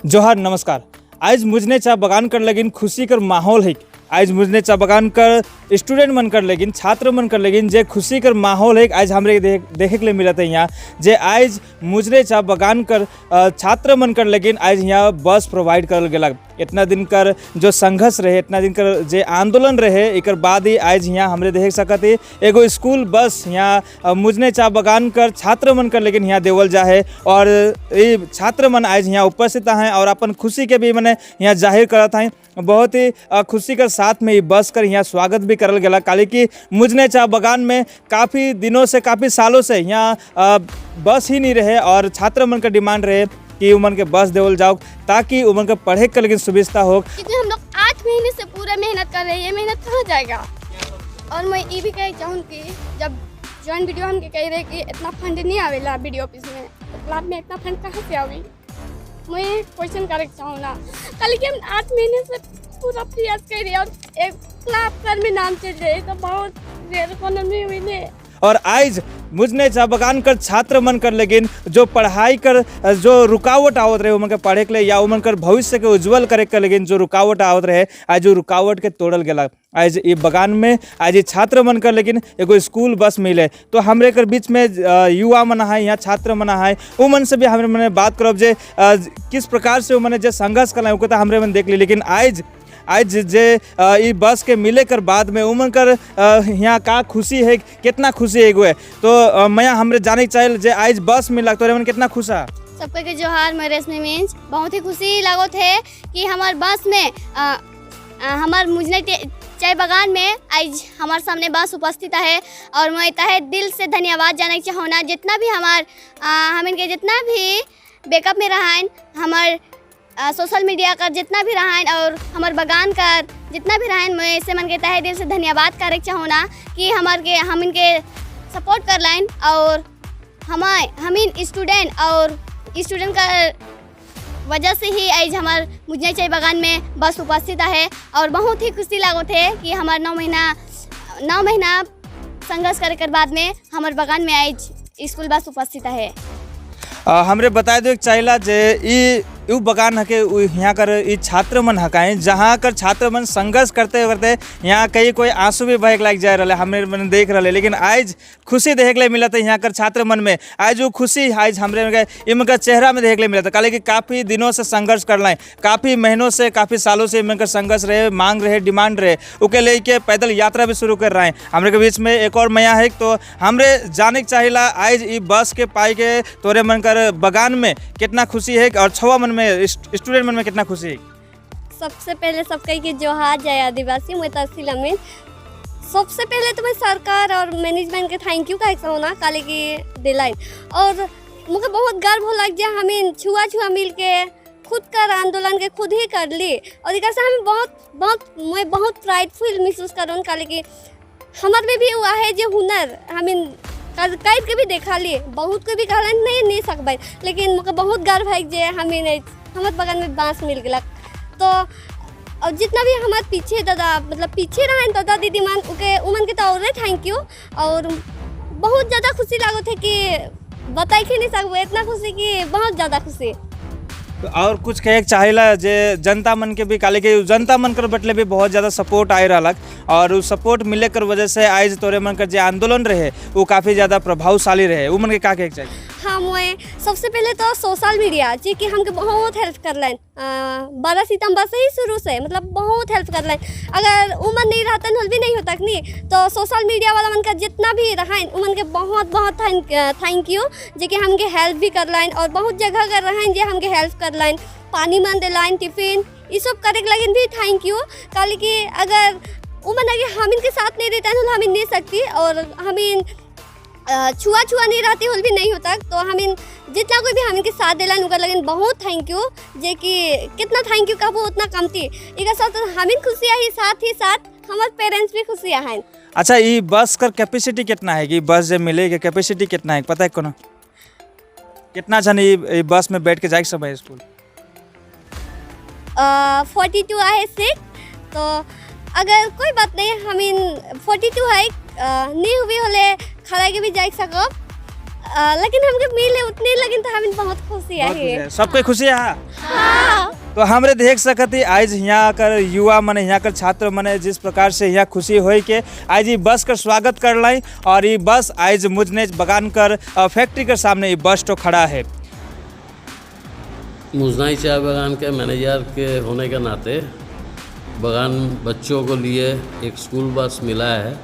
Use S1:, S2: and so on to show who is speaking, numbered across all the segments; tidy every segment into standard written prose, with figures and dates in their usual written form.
S1: जोहार, नमस्कार। आज मुजने चा बगान कर लगिन खुशी कर माहौल है। आज मुजने चा बगान कर स्टूडेंट मन कर लगिन, छात्र मन कर लगिन जे खुशी कर माहौल है, आज हमरे देखे के लिए मिलत है यहाँ जे आज मुजने चा बगान कर छात्र मन कर लगिन आज यहाँ बस प्रोवाइड करल गेलक। इतना दिन कर जो संघर्ष रहे, इतना दिन कर जे आंदोलन रहे, एकर बाद ही आज यहाँ हमरे देख सकत ही एगो स्कूल बस यहाँ मुजने चा बगान कर छात्र मन कर लेकिन यहाँ देवल जा है और ये छात्र मन आज यहाँ उपस्थित हैं और अपन खुशी के भी मने यहाँ जाहिर करत हैं। बहुत ही खुशी के साथ में ये बस कर यहाँ स्वागत भी करल गेला, काले कि मुजने चा बगान में काफ़ी दिनों से, काफ़ी सालों से यहाँ बस ही नहीं रहे और छात्र मन का डिमांड रहे कि उमन के बस देवल जाओ ताकि उमन के पढ़े के लेकिन सुविधा हो।
S2: क्योंकि हम लोग 8 महीने से पूरा मेहनत कर रहे हैं, ये मेहनत कहाँ जाएगा? और मैं ये भी कहे चाहूँ कि जब जॉइंट बीडीओ हमके कह रहे कि इतना फंड नहीं आवेला बीडीओ ऑफिस में, तो क्लब में इतना फंड कहाँ से आवी? मैं क्वेश्चन करे चाहूँ ना कल कि हम 8 महीने से पूरा प्रयास कर रहे हैं और एक क्लब कर में नाम चल जाए तो बहुत रेयर इकोनॉमी हुई ने।
S1: और आज मुझने चा बगान कर छात्र मन कर लेकिन जो पढ़ाई कर जो रुकावट आवत रहे उमन के पढ़े के लिए या उमन कर भविष्य के उज्जवल करे के लेकिन जो रुकावट आवत रहे, आज जो रुकावट के तोड़ल गेला। आज ये बगान में आज ये छात्र मन कर लेकिन एगो स्कूल बस मिले तो हमरे कर बीच में युवा मन है, यहाँ छात्र मन है, उ मन से भी हमरे मने बात करब जे किस प्रकार से मने जे संघर्ष कर तो हमरे मन देख ली, लेकिन आज आज जे ई बस के मिले कर बाद में उमन कर यहाँ का खुशी है, कितना खुशी है है, तो मैं हमरे जाने के चाहे जे आज बस मिला तो मन कितना खुश है।
S3: सबके के जोहार। मैं रेशमी मिंज। बहुत ही खुशी लागत है कि हमार बस में हमार मुजने चाय बगान में आज हमारे सामने बस उपस्थित है और मैं तहे दिल से धन्यवाद जाने के चाहूँ जितना भी हमार हम इनके जितना भी बैकअप में रहान, हमार सोशल मीडिया का जितना भी रहान और हमार बगान का जितना भी रहान, मैं इसे मन के तहे दिल से धन्यवाद करे चाहूँ कि हमार के हम इनके सपोर्ट कर लाइन और हमारे हम इन स्टूडेंट और स्टूडेंट का वजह से ही आज हमार मुजने चाय बगान में बस उपस्थित है और बहुत ही खुशी लागत है कि हमार 9 महीना, 9 महीना संघर्ष करे के बाद में हमार बगान में आज स्कूल बस उपस्थित है।
S1: हमरे बताए दो चाहिला जे ई उ बगान हके उ यहाँ कर ई छात्र मन हकाए जहाँ कर छात्र मन संघर्ष करते करते यहाँ कहीं कोई आंसू भी बहे लाग जा रहा हमरे मन देख रहे, लेकिन आज खुशी देखे के मिलत है यहाँ कर छात्र मन में। आज वो खुशी आज हमरे इनका चेहरा में देखे के मिलत है, काले कि काफ़ी दिनों से संघर्ष कर रहे, काफ़ी महीनों से, काफ़ी सालों से इनका संघर्ष रहे, मांग रहे, डिमांड रहे, उके लेके पैदल यात्रा भी शुरू कर रहे हैं। हमरे के बीच में एक और मैया है, तो हमरे जाने के चाहिला आज ई बस के पाई के तोरे मन कर बगान में कितना खुशी है और छवा मन में, स्टूडेंट मन में कितना खुशी है।
S4: सबसे पहले सबके के जोहार, जय आदिवासी। मैं तहसील अमीन। सबसे पहले तो मैं सरकार और मैनेजमेंट के thank you कहे होना काले की दिलाइन और मुझे बहुत गर्व हो लग जाए हमें छुआ छुआ मिल के खुद कर आंदोलन के खुद ही कर ली और एक से हमें बहुत बहुत, मैं बहुत प्राइडफुल महसूस करूँ, काले की हमार में भी हुआ है जो हुनर हमें कर के भी देखा ली। बहुत के भी कहलन नहीं नहीं सकबै, लेकिन मुझे बहुत गर्व है जे हमें नहीं हमारे बगान में बांस मिल गया। तो और जितना भी हमारे पीछे दादा, मतलब पीछे रहे दादा दीदी मन, उके उमन के तो और thank you और बहुत ज़्यादा खुशी लागत है कि बताई के नहीं सकबो, इतना खुशी कि बहुत ज़्यादा खुशी।
S1: तो और कुछ कहे के चाहेला जे जनता मन के भी, काले के जनता मन कर बटले भी बहुत ज़्यादा सपोर्ट आए रहलक और उ सपोर्ट मिले कर वजह से आज तोरे मन कर जे आंदोलन रहे वो काफ़ी ज़्यादा प्रभावशाली रहे, उ मन के का कहे के चाहिए?
S4: हाँ, मैं सबसे पहले तो सोशल मीडिया जे कि हमके बहुत हेल्प कर 12 सितंबर से ही शुरू से, मतलब बहुत हेल्प कर। अगर उमन नहीं रहतन हल भी नहीं होता नहीं। तो सोशल मीडिया वाला मन का जितना भी रहन, उमन के बहुत बहुत thank you जे कि हमके हेल्प भी कर लाइन और बहुत जगह कर रहे जे हमके हेल्प कर लाइन, पानी मन दिलाइन, टिफिन ये सब करे के लगिन भी thank you, काले कि अगर उमन आगे हम इनके साथ नहीं देता तो हम नहीं सकती और हमें छुआ छुआ नहीं रहती होल भी नहीं होता। तो हम इन जितना कोई भी हम इनके साथ दिलन उनका लगन बहुत thank you, जे कि कितना thank you कहबो उतना कमती। एक साथ हम खुशी आई, साथ ही साथ हमारे पेरेंट्स भी खुशी आए।
S1: अच्छा, ये बस कर कैपेसिटी कितना है कि बस जो मिलेगी, कैपेसिटी कितना है, पता है कोनो? कितना जन ये बस में बैठ के जाए सब स्कूल?
S4: 42 आहे सीट, तो अगर कोई बात नहीं, हम इन 42 है, नहीं हुई होले खड़ा के भी जा सकब, लेकिन हमके मिले उतनी लेकिन तो हम बहुत खुशी
S1: बहुत
S4: है।
S1: खुशी है। सबके खुशी है। तो हमरे देख सकत ही आज यहाँ कर युवा मने, यहाँ कर छात्र मने जिस प्रकार से यहाँ खुशी होई के आज ये बस कर स्वागत कर लाई और ये बस आज मुजने बगान कर फैक्ट्री के सामने ये बस तो खड़ा है।
S5: मुजनाई चाय बागान के मैनेजर के होने के नाते बगान बच्चों को लिए एक स्कूल बस मिला है,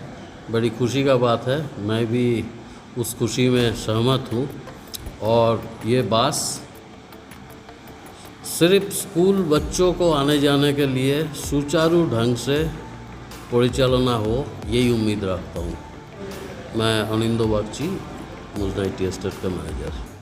S5: बड़ी खुशी का बात है। मैं भी उस खुशी में सहमत हूँ और ये बस सिर्फ स्कूल बच्चों को आने जाने के लिए सुचारू ढंग से परिचालना हो, यही उम्मीद रखता हूँ। मैं अनिंदो बागची, मुजनाई टी एस्टेट का मैनेजर।